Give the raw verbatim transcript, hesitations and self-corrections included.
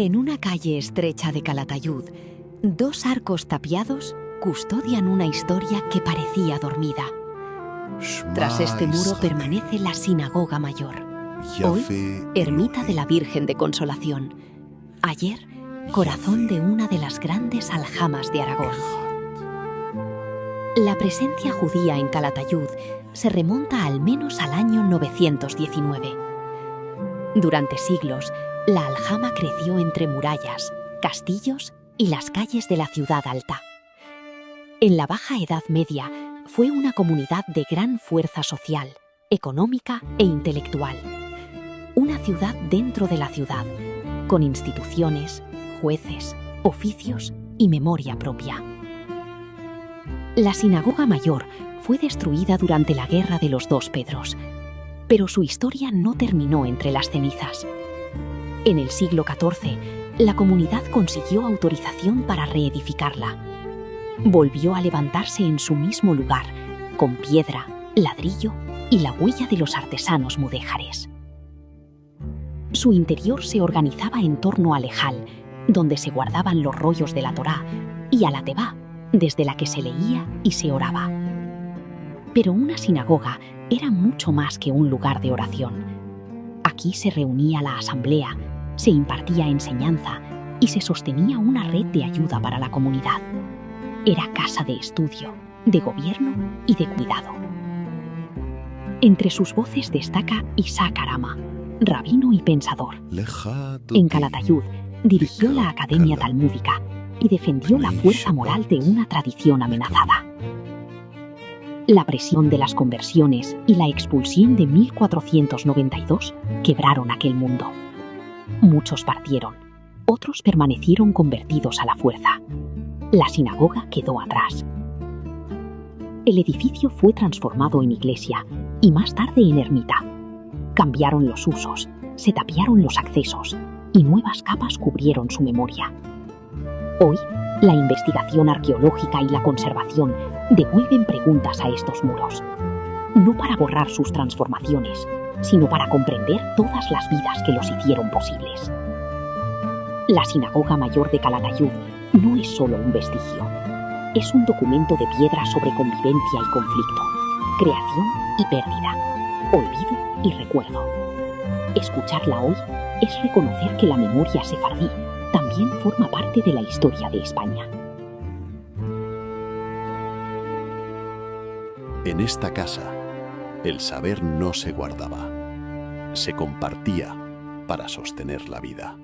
En una calle estrecha de Calatayud, dos arcos tapiados custodian una historia que parecía dormida. Tras este muro permanece la sinagoga mayor, hoy ermita de la Virgen de Consolación, ayer corazón de una de las grandes aljamas de Aragón. La presencia judía en Calatayud se remonta al menos al año novecientos diecinueve. Durante siglos, la aljama creció entre murallas, castillos y las calles de la ciudad alta. En la Baja Edad Media fue una comunidad de gran fuerza social, económica e intelectual. Una ciudad dentro de la ciudad, con instituciones, jueces, oficios y memoria propia. La sinagoga mayor fue destruida durante la Guerra de los Dos Pedros, pero su historia no terminó entre las cenizas. En el siglo catorce, la comunidad consiguió autorización para reedificarla. Volvió a levantarse en su mismo lugar, con piedra, ladrillo y la huella de los artesanos mudéjares. Su interior se organizaba en torno al ejal, donde se guardaban los rollos de la Torá, y a la tevá, desde la que se leía y se oraba. Pero una sinagoga era mucho más que un lugar de oración. Aquí se reunía la asamblea, se impartía enseñanza y se sostenía una red de ayuda para la comunidad. Era casa de estudio, de gobierno y de cuidado. Entre sus voces destaca Isaac Arama, rabino y pensador. En Calatayud dirigió la Academia Talmúdica y defendió la fuerza moral de una tradición amenazada. La presión de las conversiones y la expulsión de mil cuatrocientos noventa y dos quebraron aquel mundo. Muchos partieron, otros permanecieron convertidos a la fuerza. La sinagoga quedó atrás. El edificio fue transformado en iglesia y más tarde en ermita. Cambiaron los usos, se tapiaron los accesos y nuevas capas cubrieron su memoria. Hoy, la investigación arqueológica y la conservación devuelven preguntas a estos muros, no para borrar sus transformaciones, sino para comprender todas las vidas que los hicieron posibles. La sinagoga mayor de Calatayud no es solo un vestigio, es un documento de piedra sobre convivencia y conflicto, creación y pérdida, olvido y recuerdo. Escucharla hoy es reconocer que la memoria sefardí también forma parte de la historia de España. En esta casa, el saber no se guardaba, se compartía para sostener la vida.